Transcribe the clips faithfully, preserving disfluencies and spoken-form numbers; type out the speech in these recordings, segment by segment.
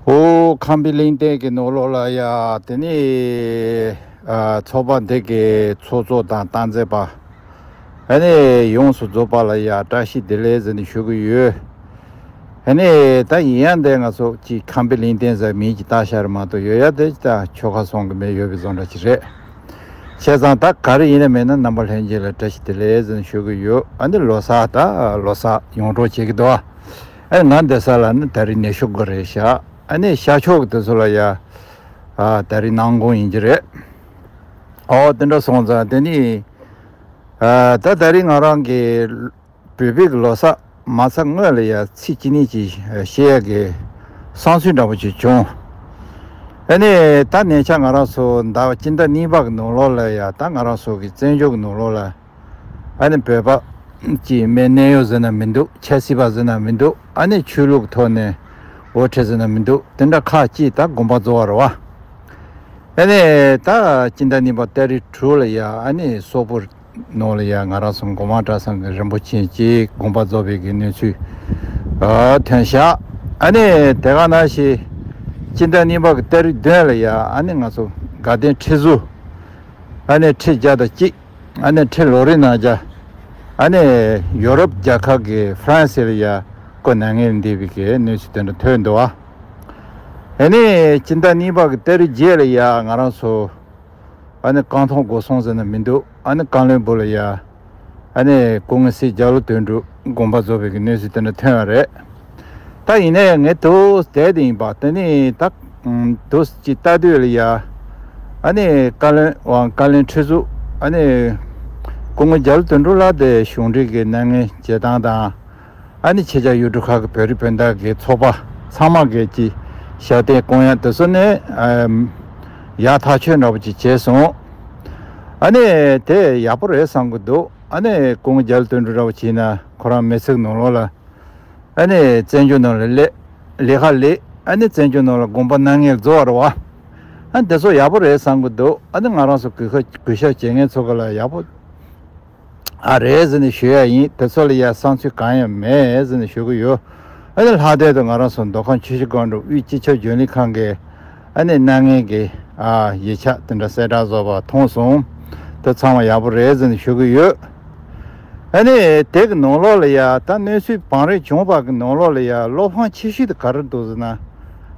ཨོ་ཁམས་པའི་གླིང་རྟེན་གྱི་ནང་ལོགས་ལ་ཡ་དེ་ནི་ཨ་ཚོགས་པ་འདི་གའི་ཚོགས་གཙོ་དང་རྟེན་མཛད་པ་ཨ་ནི་ཡོངས་སུ་རྫོགས་པ་ལ་ཡ་བཀྲ་ཤིས་བདེ་ལེགས་ཟེར་ནས་ཞུ་གི་ཡོད། ཨ་ནི་ད་ཡིན་ཡང་འདི་ང་ཚོ་གཅིག་ཁམས་པའི་གླིང་རྟེན་ཟེར་མིང་ཅིག་བཏགས་ཤར་མ་གཏོགས་ཡོད་ཡ་དེ་ད་ཆོལ་ཁ་གསུམ་གྱི་མི་ཡོད་པའི་བཟོ་འདྲ་ཅིག་རེད། བྱས་ཙང་ད་ག་རེ་ཡིན་ན་མིན་ན་རྣམ་པ་ལྷན་རྒྱས་ལ་བཀྲ་ཤིས་བདེ་ལེགས་ཟེར་ནས་ཞུ་གི་ཡོད། ཨ་ནི་ལོ་གསར་ད་ལོ་གསར་ཡོངས་གྲགས་བྱེད་ཀྱི་འདུག་ཨ་ནི་ང་འདི་ས་ལ་ནི་ད་རིང་ཉི་ཤུ་དགུ་རེད་ཤག་ཨ་ནི་ཤར་ཕྱོགས་ཀྱི་དེ་ཚོ་ལ་ཡ་ཨ་ད་རིང་གནམ་གང་ཡིན་གྱི་རེད། ཨོ་དེ་འདྲ་སོང་ཙང་དེ་ནི་ཨ་ད་ད་རིང་ང་རང་གི་བོད་པའི་གི་ལོ་གསར་མ་ཚར་སྔོན་ལ་ཡ་ཚིག་གཅིག་གཉིས་ཅིག་བཤད་ཡ་གི་བསམ་ཚུལ་འདྲ་པོ་ཅིག་བྱུང་། ཨ་ནི་ད་ཉེ་ཆར་ང་རང་ཚོ་ཟླ་བ་སྤྱི་ཟླ་གཉིས་པ་གི་ནང་ལོགས་ལ་ཡ་ད་ང་རང་ཚོ་གི་བཙན་བྱོལ་གི་ནང་ལོགས་ལ་ཨ་ནི་བོད་པ་ཅིག་མི་གནས་ཡོད་ཟེར་ན་མི་འདུག་ཆབ་སྲིད་པ་ཟེར་ན་མི་འདུག་ཨ་ནི་ཆོས་ལུགས་ཐོག་ནས་འགོ་ཁྲིད་ཟེར་ན་མི་འདུག་དེ་འདྲ་ཁག་ཅིག་ད་དགོངས་པ་རྫོགས་པ་རེད་བ། ཨ་ནི་ད་སྤྱི་ཟླ་གཉིས་པ་ཏ་རིག་དྲུག་ལ་ཡ་ཨ་ནི་སོག་པོ་ནང་ལ་ཡ་ང་རང་ཚོ་མགོ་མང་གྲྭ་ཚང་གི་རིན་པོ་ཆེ་གཅིག་དགོངས་པ་རྫོགས་པའི་གི་གནས་ཚུལ་ཨ་ཐོན་ཤག་ཨ་ནི་དེ་ག་ནང་བཞིན་སྤྱི་ཟླ་གཉིས་པ་གི་ཏ་རིག་བདུན་ལ་ཡ་ཨ་ནི་ང་ཚོ་དགའ་ལྡན་ཁྲི་ཟུར་ཨ་ནི་ཁྲི་བརྒྱ་དང་གཅིག་ཨ་ནི་ཁྲི་ལོ་རེ་ནང་བརྒྱ་ཨ་ནི་ཡོ་རོབ་རྒྱལ་ཁབ་ཀྱི་ཧྥ་རན་སི་ལ་ཡ་སྐུ་མྱ་ངན་འདས་པའི་གི་གནས་ཚུལ་དེ་འདྲ་ཐོན་འདུག་ཨ། ཨ་ནི་སྤྱི་ཟླ་གཉིས་པ་གི་ཏ་རིག་བརྒྱད་ལ་ཡ་ང་རང་ཚོ་ཨ་ནི་རྐང་ཐང་སྒོ་སྲུང་ཟེར་ན་མི་འདུག་ཨ་ནི་བཀའ་བློན་སྦུག་ལ་ཡ་ཨ་ནི་སྐུ་ངོ་སྲས་རྒྱ་ལོ་དོན་གྲུབ་དགོངས་པ་རྫོགས་པའི་གི་གནས་ཚུལ་དེ་འདྲ་ཐོན་པ་རེད། ད་ཡིན་ནའི་ངས་དུ་བསྡད་དེ་ཡིན་པ་དེ་ནི་ད་དུ་ཅིག་ལྟ་དུས་ལ་ཡ་ཨ་ནི་བཀའ་བློན་འོང་བཀའ་བློན་ཁྲི་ཟུར་ཨ་ནི་སྐུ་ངོ་རྒྱ་ལོ་དོན་གྲུབ་ལགས་དེ་གཞུང་འབྲེལ་གྱི་མྱ་ངན་བྱེད་སྟངས་དང་ཨ་ནི་ཕྱི་རྒྱལ་ཡུལ་གྲུ་ཁག་གི་བོད་རིགས་སྤུན་ཟླ་གི་ཚོགས་པ་ཚང་མ་གིས་ཀྱི་ཞབས་བརྟན་བསྐོང་ཡ་དེ་ཚོ་ནི་ཡག་ཐག་ཆོད་འདྲ་པོ་ཅིག་བྱས་སོང་། ཨ་ནི་དེ་ཡག་པོ་རེད་བསམ་གི་འདུག་ཨ་ནི་སྐུ་ངོ་རྒྱ་ལོ་དོན་གྲུབ་འདྲ་པོ་བྱས་ན་ཁོ་རང་མི་ཚེ་ནང་ལོགས་ལ་ཨ་ནི་བཙན་བྱོལ་ནང་ལ་ལས་ལས་ཀ་ལས་ཨ་ནི་བཙན་བྱོལ་ནང་ལ་དགོངས་པ་མྱ་ངན་རྫོགས་པ་རེད་བ། ཨ་ནི་དེ་ཚོ་ཡག་པོ་རེད་བསམ་གི་འདུག་ཨ་ནི་ང་རང་ཚོ་གུས་ཁ་གུས་ཞབས་བྱེད་མཁན་ཚོ་ག་ལ་ཡག་པོ་ཨ་རེད་ཟེར་ནས་ཞུ་ཡ་ཡིན། དེ་ཚོ་ལ་ཡ་བསམ་ཚུལ་གང་ཡང་མེད་ཟེར་ནས་ཞུ་གི་ཡོད། ཨ་ནི་ལྷག་དོན་དུ་ང་རང་ཚོ་མདོ་ཁམས་ཆུ་བཞི་སྒང་དྲུག་དབུས་སྤྱི་ཁྱབ་རྒྱུན་ལས་ཁང་གི་ཨ་ནི་མྱ་ངན་གྱི་ཨ་ཡིག་ཆ་དེ་འདྲ་གསལ་བསྒྲགས་བཟོ་བ་མཐོང་སོང་། དེ་ཚང་མ་ཡག་པོ་རེད་ཟེར་ནས་ཞུ་གི་ཡོད། ཨ་ནི་དེ་གི་ནང་ལོགས་ལ་ཡ་ད་གནས་ཚུལ་བང་རིམ་བྱུང་བ་གི་ནང་ལོགས་ལ་ཡ་བློ་ཕམ་ཆེ་ཤོས་དེ་ག་རེ་འདུག་ཟེར་ན།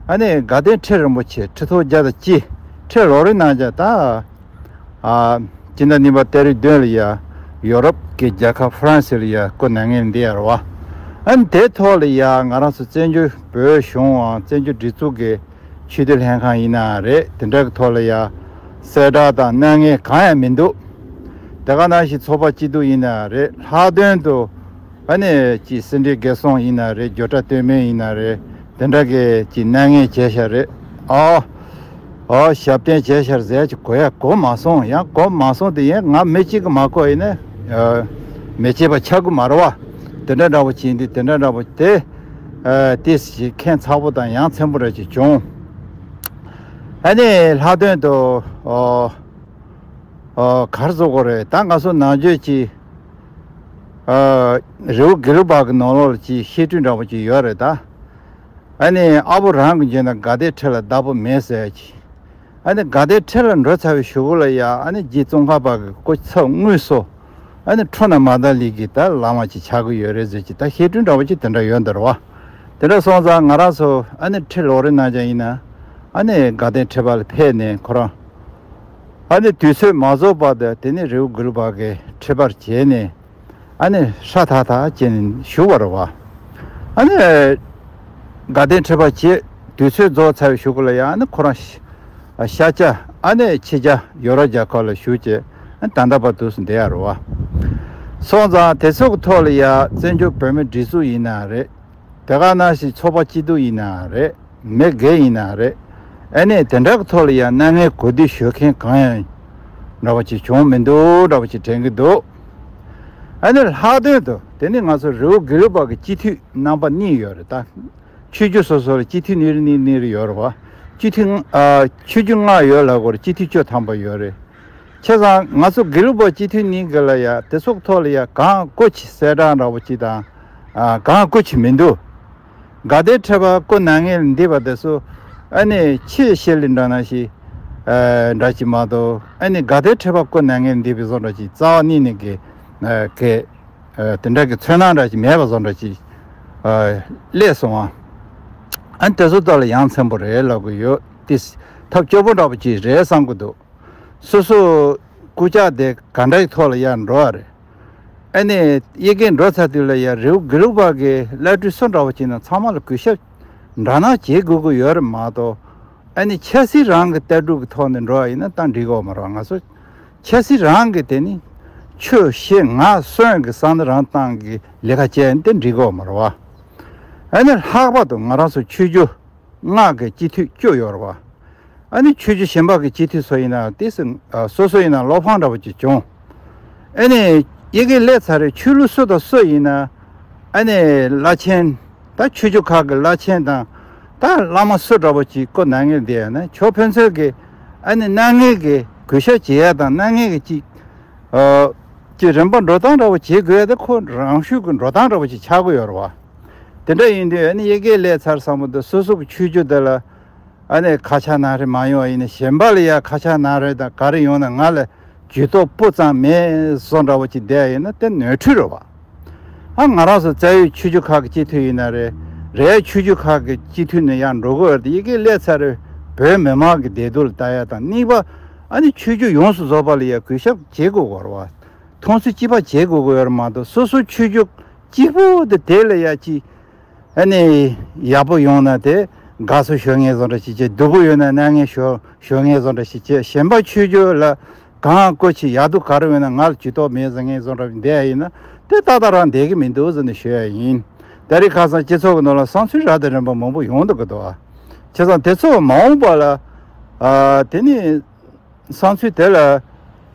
ཨ་ནི་དགའ་ལྡན་ཁྲི་རིན་པོ་ཆེ་ཁྲི་ཐོག་བརྒྱ་དང་གཅིག་ཁྲི་ལོ་རེ་ནང་བརྒྱ་ད། ཨ། སྤྱི་ཟླ་གཉིས་པ་ཏ་རིག་བདུན་ལ་ཡ། ཡོ་རོབ་ཀྱི་རྒྱལ་ཁབ་ཧྥ་རན་སི་ལ་ཡ་སྐུ་མྱ་ངན་འདས་ཡར་བ། ཨ་ནི་དེ་ཐོག་ལ་ཡ་ང་རང་ཚོ་བཙན་བྱོལ་བོད་གཞུང་དང་བཙན་བྱོལ་སྒྲིག་འཛུགས་ཀྱི་ཆེས་མཐོའི་ལྷན་ཁང་ཡིན་ན་རེད་དེ་འདྲ་གི་ཐོག་ལ་ཡ། གསལ་བསྒྲགས་དང་མྱ་ངན་གང་ཡང་མི་འདུག་དེ་ག་ནང་བཞིན་ཚོགས་པ་སྐྱིད་སྡུག་ཡིན་ན་རེད་ལྷག་དོན་དུ། ཨ་ནི་ཅིག་སེ་འབྲས་དགེ་གསུམ་ཡིན་ན་རེད་རྒྱུ་གྲྭ་སྟོད་སྨད་ཡིན་ན་རེད་དེ་འདྲ་གི་ཅིག་མྱ་ངན་བྱས་ཤག་རེད། ཨོ། ཨོ་ཞབས་བརྟན་བྱས་ཤག་ཟེར་ཅིག་གོ་ཡ་གོ་མ་སོང་ཡང་གོ་མ་སོང་དེ་ཡང་ང་མི་གཅིག་གི་མ་གོ་ཡིན་ན། མི་བྱེད་པ་ཆགས་ཀྱི་མ་རེད་བ། དེ་འདྲ་འདྲ་པོ་བྱས་འདི་དེ་འདྲ་འདྲ་པོ་དེ། ཏིས་ཞིག་ཁྱད་མཚར་པོ་དང་ཡ་མཚན་པོ་རེ་ཅིག་བྱུང་། ཨ་ནི་ལྷག་དོན་དུ། ཨོ། ཨོ་གར་བཟོ་དགོས་རེད་ད་ང་ཚོ་ནང་ཆོས་ཀྱི། ཨ། རི་བོ་དགེ་ལུགས་པ་གི་ནང་ལོགས་ལ་ཅིག་བཤད་སྲོལ་འདྲ་པོ་ཅིག་ཡོད་རེད་ད། ཨ་ནི་ཨ་བོ་རང་གི་འཇོན་ན་དགའ་ལྡན་ཁྲི་ལ་བདག་པོ་མེད་ཟེར་ཅིག་ཨ་ནི་དགའ་ལྡན་ཁྲི་ལ་འགྲོ་ཚར་བའི་གཞུག་གུ་ལ་ཡ་ཨ་ནི་རྗེ་ཙོང་ཁ་པ་གི་སྐུ་ཚབ་དངོས་སུ་ཨ་ནི་ཁྲོ་ན་མ་ད་ལི་གི་ད་བླ་མ་ཅིག་ཆགས་ཀྱི་ཡོད་རེད་ཟེར་ཅིག་ད་བཤད་སྲོལ་འདྲ་པོ་ཅིག་དེ་འདྲ་ཡོད་འདུག་རེད་བ། དེ་འདྲ་སོང་ཙང་ང་རང་ཚོ་ཨ་ནི་ཁྲི་ལོ་རེ་ནང་བཞིན་ཡིན་ན་ཨ་ནི་དགའ་ལྡན་ཁྲི་པ་ལ་ཕེབས་ནས་ཁོ་རང་ཨ་ནི་དུས་ཚོད་མ་རྫོགས་བར་དུ་དེ་ནི་རི་བོ་དགེ་ལུགས་པ་གི་ཁྲི་པར་བྱས་ནས། ཨ་ནི་ཧྲ་ཐག་ཐག་བྱས་ནས་བཞུགས་པ་རེད་བ། ཨ་ནི་དགའ་ལྡན་ཁྲི་པ་བྱས་དུས་ཚོད་རྫོགས་ཚར་བའི་གཞུག་གུ་ལ་ཡང་ཨ་ནི་ཁོ་རང་ཤ་ཤ་ཆ་ཨ་ནི་ཕྱི་རྒྱལ་ཡོ་རོབ་རྒྱལ་ཁབ་ལ་བཞུགས་བྱས་ཨ་ནི་ད་ལྟ་བར་དུ་སུ་བསྡད་ཡ་རེད་བ། སོང་ཙང་དེ་ཚོ་གི་ཐོག་ལ་ཡ་བཙན་བྱོལ་བོད་མི་སྒྲིག་འཛུགས་ཡིན་ན་རེད། དེ་ག་ནང་བཞིན་ཚོགས་པ་སྐྱིད་སྡུག་ཡིན་ན་རེད། མི་སྒེར་ཡིན་ན་རེད། ཨ་ནི་དེ་འདྲ་གི་ཐོག་ལ་ཡང་མྱ་ངན་གུས་འདུད་ཞུ་མཁན་གང་ཡང་འདྲ་བ་ཅིག་བྱུང་མི་འདུག་འདྲ་བ་ཅིག་དྲན་གྱི་འདུག་ཨ་ནི་ལྷག་དོན་དུ་དེ་ནི་ང་ཚོ་རི་བོ་དགེ་ལུགས་པ་གི་སྤྱི་འཐུས་རྣམ་པ་གཉིས་ཡོད་རེད་ད། ཆོས་བརྒྱུད་སོ་སོ་ལ་སྤྱི་འཐུས་གཉིས་རེ་གཉིས་གཉིས་རེ་ཡོད་རེད་བ། སྤྱི་འཐུས་ཨ་ཆོས་བརྒྱུད་ལྔ་ཡོད་ལབ་དགོས་རེད་སྤྱི་འཐུས་བཅུ་ཐམ་པ་ཡོད་རེད། བྱས་ཙང་ང་ཚོ་དགེ་ལུགས་པ་སྤྱི་འཐུས་གཉིས་ཀྱི་ལ་ཡ་དེ་ཚོ་གི་ཐོག་ལ་ཡ་གང་དགོས་ཀྱི་གསལ་བསྒྲགས་འདྲ་བོ་ཅིག་དང་། ཨ་གང་དགོས་ཀྱི་མི་འདུག་དགའ་བདེའི་འཕྲད་པ་ཀུན་ནས་ངལ་འདས་པ་དེ་ཚོ་ཨ་ནི་ཆོས་བཤད་ལེ་འདྲ་ན་ཞིག་འདྲ་ཅིག་མ་གཏོགས། ཨ་ནི་དགའ་བདེའི་འཕྲད་པ་ཀུན་ནས་ངལ་འདས་པའི་བཟོ་འདྲ་ཅིག་རྩ་བ་ཉིད་ནས་གི་གི་དེ་འདྲ་གི་ཚོར་སྣང་འདྲ་ཅིག་མེད་པ་བཟོ་འདྲ་ཅིག་སླེབས་སོང་བ། ཨ་ནི་དེ་ཚོ་ལྟ་ལ་ཡ་མཚན་པོ་རེད་ལབ་གི་ཡོད། དེ་ཐབས་སྐྱོ་པོ་འདྲ་པོ་ཅིག་རེད་བསམ་གི་འདུག། སོ་སོ་རྐུབ་བཀྱག་དེ་ག་འདྲ་ཡི་ཐོག་ལ་ཡར་འགྲོ་བ་རེད། ཨ་ནི་དབྱར་ཁ་འགྲོ་ཚར་དུས་ལ་ཡ་རི་བོ་དགེ་ལུགས་པ་གི་བླ་སྤྲུལ་སུ་འདྲ་བོ་ཅིག་ན་ཚང་མ་ལ་གུས་ཞབས་འདྲ་ན་བྱེད་དགོས་ཀྱི་ཡོད་རེད་མ་གཏོགས། ཨ་ནི་ཆབ་སྲིད་རང་གི་ལྟ་གྲུབ་ཀྱི་ཐོག་ནས་འགྲོ་བ་ཡིན་ན་ད་འགྲིག་གི་ཡོད་མ་རེད་བ། ང་ཚོ་ཆབ་སྲིད་རང་གི་དེ་ནི་ཆོས་བཤད་ངག་གསོན་གྱི་བསམ་བློ་རང་བཏང་གི་ལས་ཀ་བྱས་ཡིན་དེ་འགྲིག་གི་ཡོད་མ་རེད་བ། ཨ་ནི་ལྷག་པར་དུ་ང་རང་ཚོ་ཆོས་བརྒྱུད་སྔགས་ཀྱི་སྤྱི་འཐུས་བཅུ་ཡོད་རེད་བ། ཨ་ནི་ཆོས་བརྒྱུད་གཞན་པ་གི་སྤྱི་འཐུས་ཚོ་ཡིན་ན་དེ་སུ་ཨ་སོ་སོ་ཡིན་ན་བློ་ཕམ་འདྲ་པོ་ཅིག་བྱུང་། ཨ་ནི་དབྱར་ཁ་སླེབས་ཚར་རེད། ཆོས་ལུགས་སུ་དང་སུ་ཡིན་ན་ཨ་ནི་བླ་ཆེན་ད་ཆོས་བརྒྱུད་ཁག་གི་བླ་ཆེན་དང་ད་བླ་མ་སུ་འདྲ་པོ་ཅིག་ཁོ་ནང་ངེས་བསྡད་ཡོད་ན་ཆོས་ཕན་ཚུན་གི་ཨ་ནི་སྣང་ངེས་གི་གུས་ཞབས་བྱེད་ཡ་དང་སྣང་ངེས་གི་ཅིག་ཨ་ཅིག་རིམ་པ་འགྲོ་སྟངས་འདྲ་པོ་བྱེད་དགོས་ཡ་དེ་ཁོ་རང་ཤུགས་གི་འགྲོ་སྟངས་འདྲ་པོ་ཅིག་ཆགས་ཀྱི་ཡོད་རེད་བ། དེ་འདྲ་ཡིན་དུས་ཨ་ནི་དབྱར་ཁ་སླེབས་ཚར་བསམ་པ་དང་སོ་སོ་གི་ཆོས་བརྒྱུད་དེ་ལ་ཨ་ནི་ཁ་ཆག་ན་རེ་མ་ཡོང་བ་ཡིན་ན་གཞན་པ་ལ་ཡ་ཁ་ཆག་ན་རེ་དང་ག་རེ་ཡོང་ན་ང་ལ་ཇུས་གཏོགས་སྤུ་ཙམ་མེད་བཟོ་འདྲ་བོ་ཅིག་བསྡད་ཡིན་ན་དེ་ནོར་འཁྲུལ་རེད་བ། ཨ་ང་རང་ཚོ་རྩ་བའི་ཆོས་བརྒྱུད་ཁག་གི་སྤྱི་འཐུས་ཡིན་ན་རེད། རེད་ཆོས་བརྒྱུད་ཁག་གི་སྤྱི་འཐུས་ནས་ཡང་འགྲོ་དགོས་རེད་དེ་དབྱར་ཁ་སླེབས་ཚར་རེད། བོད་མི་མང་གི་བདེ་སྡུག་ལ་ལྟ་ཡ་དང་གཉིས་པ་ཨ་ནི་ཆོས་བརྒྱུད་ཡོངས་སུ་རྫོགས་པ་ལ་ཡ་གུས་ཞབས་བྱེད་དགོས་བ་རེད་བ། མཐོང་ཚུལ་གཅིག་པ་བྱེད་དགོས་ཀྱི་ཡོད་རེད་མ་གཏོགས་སོ་སོ་ཆོས་བརྒྱུད་གཅིག་པོ་དེ་དེ་ལ་ཡ་ཅིག་ཨ་ནི་ཡག་པོ་ཡོང་ན་དེ་དགའ་བསུ་ཞུ་མཁན་བཟོ་འདྲ་ཞིག་བྱེད། སྡུག་པོ་ཡོད་ན་སྣང་ངན་ཞུ་ཞུ་མཁན་བཟོ་འདྲ་ཞིག་བྱེད། གཞན་པ་ཆོས་བརྒྱུད་ལ་གང་ལྐོག་ཆེ་ཡག་སྡུག་ག་རེ་ཡོད་ན་ང་ལ་ཇུས་གཏོགས་མེད་ཟེར་མཁན་བཟོ་འདྲ་བསྡད་ཡ་ཡིན་ན་དེ་ཏག་ཏག་རང་བསྡད་ཀྱི་མི་འདུག་ཟེར་ནས་ཞུ་ཡ་ཡིན། ད་རེས་ཁ་སང་སྤྱི་ཚོགས་ཀྱི་ནང་ལ་བསམ་ཚུལ་རབ་དང་རིམ་པ་མང་པོ་ཡོང་འདུག་གི་འདུག་ཨ། བྱས་ཙང་དེ་ཚོ་མ་འོངས་པ་ལ་ཨ་དེ་ནི། བསམ་ཚུལ་དེ་ལ་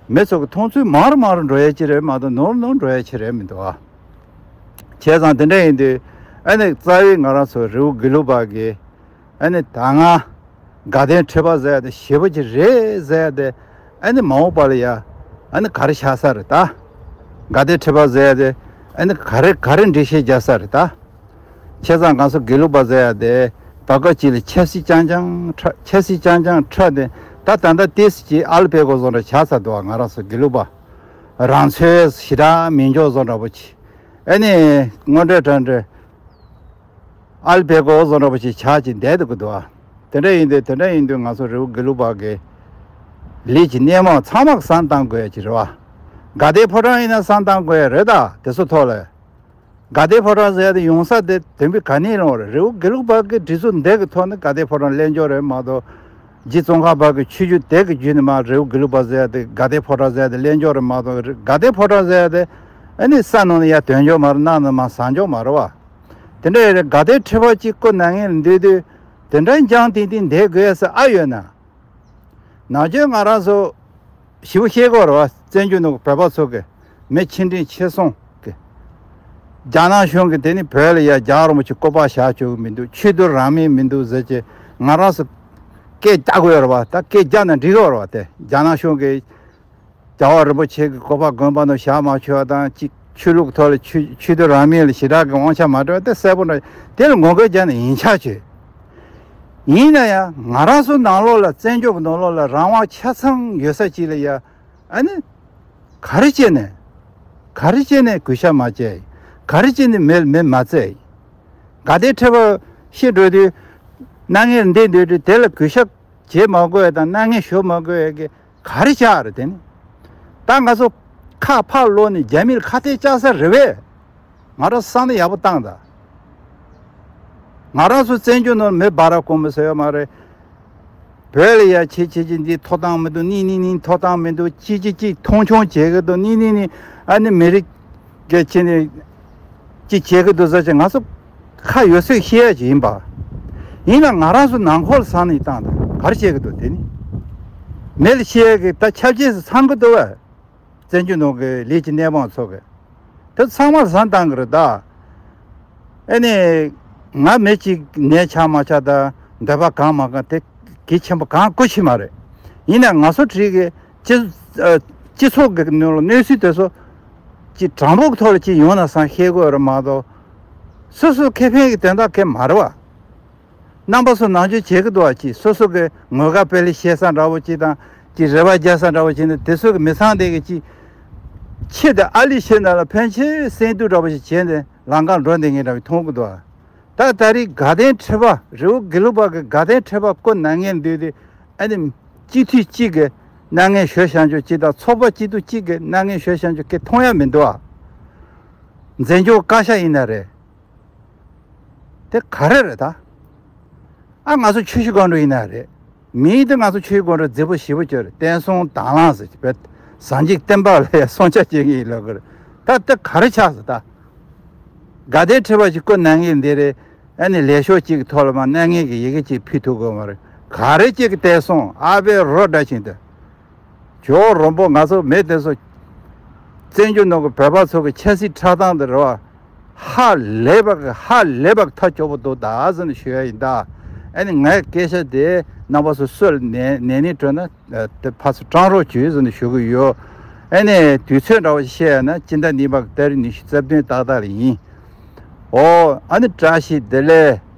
མི་ཚོ་གི་མཐོང་ཚུལ་མང་རུ་མང་རུ་འགྲོ་ཡས་ཅི་རེད་མ་གཏོགས་ནོར་ནོར་འགྲོ་ཡས་ཅི་རེད་མི་འདུག་ཨ། བྱས་ཙང་དེ་འདྲ་ཡིན་དུས་ཨ་ནི་རྩ་བའི་ང་རང་ཚོ་རི་བོ་དགེ་ལུགས་པ་གི་ཨ་ནི་ད་ང་དགའ་ལྡན་ཁྲི་པ་ཟེར་ཡ་དེ་ཞེ་པོ་ཅིག་རེད་ཟེར་ཡ་དེ་ཨ་ནི་མ་འོངས་པ་ལ་ཡ་ཨ་ནི་ག་རེ་ཆགས་ས་རེད་ད། དགའ་ལྡན་ཁྲི་པ་ཟེར་ཡ་དེ་ཨ་ནི་ག་རེ་ག་རེ་འགྲེལ་བཤད་རྒྱག་ས་རེད་ད། བྱས་ཙང་ང་ཚོ་དགེ་ལུགས་པ་ཟེར་ཡ་དེ་བར་སྐབས་ཅིག་ལ་ཆབ་སྲིད་རྐྱང་རྐྱང་ཁྲ་ཆབ་སྲིད་རྐྱང་རྐྱང་ཁྲ་དེ་ད་ད་ལྟ་ཏེས་ཀྱི་ཨལ་པེ་གོ་བཟོ་འདྲ་ཆགས་ཚར་འདུག་ང་རང་ཚོ་དགེ་ལུགས་པ་རང་ཚོའི་ཞི་དྲག་མི་འཇོག་བཟོ་འདྲ་པོ་ཅིག་ཨ་ནི་དངོས་འབྲེལ་དྲང་འབྲེལ་ཨལ་པེ་གོ་བཟོ་འདྲ་པོ་ཅིག་ཆགས་ཀྱི་བསྡད་འདུག་གི་འདུག་ཨ། དེ་འདྲ་ཡིན་དུས་དེ་འདྲ་ཡིན་དུས་ང་ཚོ་རི་བོ་དགེ་ལུགས་པ་གི་ལས་ཀྱི་སྣེ་མོ་ཚང་མ་བསམ་བཏང་དགོས་ཡ་ཅིག་རེད་བ། དགའ་ལྡན་ཕོ་བྲང་ཡིན་ན་བསམ་བཏང་དགོས་ཡ་རེད་ད་དེ་ཚོ་ཐོག་ལ། དགའ་ལྡན་ཕོ་བྲང་ཟེར་ཡ་དེ་ཡོང་ས་དེ་དོན་པའི་ག་ནས་ལོང་རེད། རི་བོ་དགེ་ལུགས་པ་གི་སྒྲིག་འཛུགས་འདི་གི་ཐོག་ནས་དགའ་ལྡན་ཕོ་བྲང་གླེང་རྒྱུ་རེད་མ་གཏོགས། རྗེ་ཙོང་ཁ་པ་གི་ཆོས་བརྒྱུད་དེ་གི་བརྒྱུད་ནས་མ་རི་བོ་དགེ་ལུགས་པ་ཟེར་ཡ་དེ་དགའ་ལྡན་ཕོ་བྲང་ཟེར་ཡ་དེ་གླེང་རྒྱུ་རེད་མ་གཏོགས། དགའ་ལྡན་ཕོ་བྲང་ཟེར་ཡ་དེ་ཨ་ནི་ས་ནང་ནས་ཡར་དོན་འཇོག་མ་རེད། གནམ་ནས་མར་ཟག་འཇོག་མ་རེད་བ། དེ་འདྲ་ཡོད་རེད། དགའ་ལྡན་ཁྲི་པ་གཅིག་ཁོ་ནང་ངན་འདུས་དུས་དེ་འདྲ་འཇང་ཏིང་ཏིང་བསྡད་དགོས་ས་ཨ་ཡོད་ན། ནང་ཆོས་ང་རང་ཚོ་ཞིབ་པོ་ཤེས་དགོས་རེད་བ། བཙན་བྱོལ་ནང་གི་བོད་པ་ཚོ་གི་མི་ཕྱི་འབྲེལ་ཕྱི་སྲུང་གི་རྒྱ་ནག་གཞུང་གི་དེ་ནི་བོད་ལ་ཡ་རྒྱལ་བ་རིན་པོ་ཆེ་བསྐོ་བ་བཞག་ཆོག་གི་མི་འདུག་ཆོས་དད་རང་མོས་མི་འདུག་ཟེར་གྱི་ང་རང་ཚོ་སྐད་རྒྱག་དགོས་རེད་བ། ད་སྐད་རྒྱག་ན་འགྲིག་གི་རེད་བ། དེ་རྒྱ་ནག་གཞུང་གི་རྒྱལ་བ་རིན་པོ་ཆེ་གི་བསྐོ་བ་དགོན་པ་ནང་བཞག་མ་ཆོག་པ་དང་གཅིག་ཆོས་ལུགས་ཐོག་ལ་ཆོས་ཆོས་དད་རང་མོས་ལ་ཞེ་དྲག་གི་དབང་ཆ་མ་སྤྲད་པ་དེ་གསལ་པོ་འདྲ། དེ་ལ་ངོ་རྒོལ་རྒྱག་ན་ཡིན་ཆགས་ཆོས། ཡིན་ན་ཡང་ང་རང་ཚོ་ནང་ལོགས་ལ་བཙན་བྱོལ་གྱི་ནང་ལོགས་ལ་རང་དབང་ཆ་ཚང་ཡོད་ས་ཅིག་ལ་ཡ་ཨ་ནི་ག་རེ་བྱས་ནས་ག་རེ་བྱས་ནས་གུས་ཞབས་མ་བྱས། ག་རེ་བྱས་ནས་མེ་མེ་མ་བཙེས། དགའ་ལྡན་ཁྲི་པ་ཤི་འགྲོ་དུས་སྣང་ངན་འདི་འདོད་དུས་དེ་ལ་གུས་ཞབས་བྱེད་མ་དགོས་ཡ་དང་སྣང་ངན་ཞུ་མ་དགོས་ཡ་གི་ག་རེ་ཆགས་རེད་དེ་ནི། ད་ང་ཚོ་ཁ་ཕར་ལོག་ནས་རྒྱ་མིར་ཁ་གཏད་བཅག་ས་རེད་བས། ང་རང་བསམ་བློ་ཡག་པོ་བཏང་ད། ང་རང་ཚོ་བཙན་བྱོལ་ནང་མི་སྦ་ར་གོང་མ་ཟེར་ཡོད་མ་རེད། བོད་ལ་ཡ་ཆེ་ཆེ་ཆེ་འདི་ཐོབ་ཐང་མི་འདུག་ནི་ནི་ནི་ཐོབ་ཐང་མི་འདུག་ཅི་ཅི་ཅི་མཐོང་ཆུང་བྱེད་གི་འདུག་ནི་ནི་ནི་ཨ་ནི་མི་རིགས་གི་ཆེ་ནི་ཅི་བྱེད་གི་འདུག་ཟེར་ཅིག་ང་ཚོ་ཁ་ཡོད་ཚོད་བཤད་ཡ་ཅིག་ཡིན་པ། ཡིན་ན་ང་རང་ཚོ་ནང་ཁོག་ལ་ས་ནས་བཏང་ད་ག་རེ་བྱེད་གི་འདུག་དེ་ནི་མི་ལ་བཤད་ཡ་གི་ད་ཆབ་ཆས་སུ་ཚང་གི་འདུག་བས། བཙན་བྱོལ་ནང་གི་ལས་ཀྱི་གནས་དབང་ཚོ་གི་དེ་ཚང་མ་བཟང་བཏང་གི་རེད་ད། ཨེ་ནས་ང་མི་གཅིག་ནད་ཆགས་མ་ཆགས་དང་འདོད་པ་གང་མ་གང་དེ་གལ་ཆེན་པོ་གང་དགོས་ཆེ་མ་རེད། ཡིན་ན་ང་ཚོ་བྲིས་གི་སྤྱི་ཨ་སྤྱི་ཚོགས་ཀྱི་ནང་ལ་གནས་ཚུལ་དེ་ཚོ་ཅི་དྲང་པོ་གི་ཐོག་ལ་ཅི་ཡོང་ན་བསམ་ཤེས་དགོས་རེད་མ་གཏོགས། སོ་སོ་ཁེ་ཕན་གྱི་དོན་དག་གི་མ་རེད་བ། རྣམ་པ་ཚོ་ནང་ཆོས་བྱེད་ཀྱི་འདུག་བ། ཅིག་སོ་སོ་གི་ངོ་དགའ་དཔེ་ལེགས་བཤད་ས་འདྲ་བོ་ཅིག་དང་། ཅིག་རེ་བ་རྒྱག་ས་འདྲ་བོ་ཅིག་ནི་དེ་ཚོ་གི་མི་ཚང་དེ་གི་ཅིག་ཆེད་དུ་ཨ་ལི་ཤེ་ན་ལ་ཕན་ཆེ་སེམས་སྡུག་འདྲ་བོ་ཞིག་བྱས་ནས་ལམ་ཁར་འགྲོ་བསྡད་མཁན་འདྲ་བོ་མཐོང་གི་འདུག་བ། ད་ད་རེས་དགའ་ལྡན་ཁྲི་པ་རི་བོ་དགེ་ལུགས་པ་གི་དགའ་ལྡན་ཁྲི་པ་བསྐོ་གནང་མཁན་འདུག་དེ། ཨ་ནི་སྤྱི་འཐུས་གཅིག་གི་མནའ་ངན་ཞུ་བཞག་ཆོག་ཅིག་དང་། ཚོགས་པ་སྐྱིད་སྡུག་གཅིག་གི་མནའ་ངན་ཞུ་བཞག་ཆོག་གི་མཐོང་ཡ་མི་འདུག་བ། འཛིན་སྐྱོང་བཀའ་ཤག་ཡིན་ན་རེད། དེ་ག་རེ་རེད་ད། ཨ་ང་ཚོ་ཆུ་བཞི་སྒང་དྲུག་ཡིན་ན་རེད། མིང་དེ་ང་ཚོ་ཆུ་བཞི་སྒང་དྲུག་རྫིག་པོ་ཞེ་པོ་ཅིག་རེད། བསྟན་སྲུང་དྭང་བླངས་ཟེར་གྱི་བོད་ཟངས་ཀྱི་བསྟན་པ་ལ་ཡ་སྲུང་སྐྱོབ་བྱེད་མཁན་ཡིན་ལབ་གི་རེད། ད་དེ་ག་རེ་ཆགས་སོང་ད། དགའ་ལྡན་ཁྲི་པ་ཅིག་བསྐོ་གནང་མཁན་འདི་རེད། ཨ་ནི་ལས་ཤོག་གཅིག་གི་ཐོག་ལ་མ་མནའ་ངན་གྱི་ཡི་གེ་གཅིག་ཕུལ་ཐུབ་དགོས་མ་རེད། ག་རེ་གཅིག་གི་བསྟན་སྲུང་ཨ་ཕའི་རོ་འདྲ་ཞིག་འདི། ཇོ་རོན་པོ་ང་ཚོ་མི་དེ་ཚོ་བཙན་བྱོལ་ནང་གི་བོད་པ་ཚོ་གི་ཆབ་སྲིད་འཁྲབ་སྟངས་དེ་རེད་བ། ཧ་ལས་པ་གི་ཧ་ལས་པ་གི་ཐག་སྐྱོ་པོ་འདུག་ད་ཟེར་ནས་ཞུ་ཡ་ཡིན་ད། ཨ་ནི་ངའི་སྐད་ཆ་དེ་རྣམ་པ་ཚོ་སུ་ལ་ནན་ནན་ནན་སྤྲོད་ན་དེ་ཕར་ཚུར་བཀྲམ་རོགས་བྱོས་ཟེར་ནས་ཞུ་གི་ཡོད། ཨ་ནི་དུས་ཚོད་འདྲ་བོ་ཞིག་བཤད་ཡ་ན་སྤྱི་ཟླ་གཉིས་པ་གི་ཏ་རིག་ཉི་ཤུ་རྩ་བདུན་ཏག་ཏག་ལ་ཡིན། ཨོ་ཨ་ནི་བཀྲ་ཤིས་བདེ་ལེགས།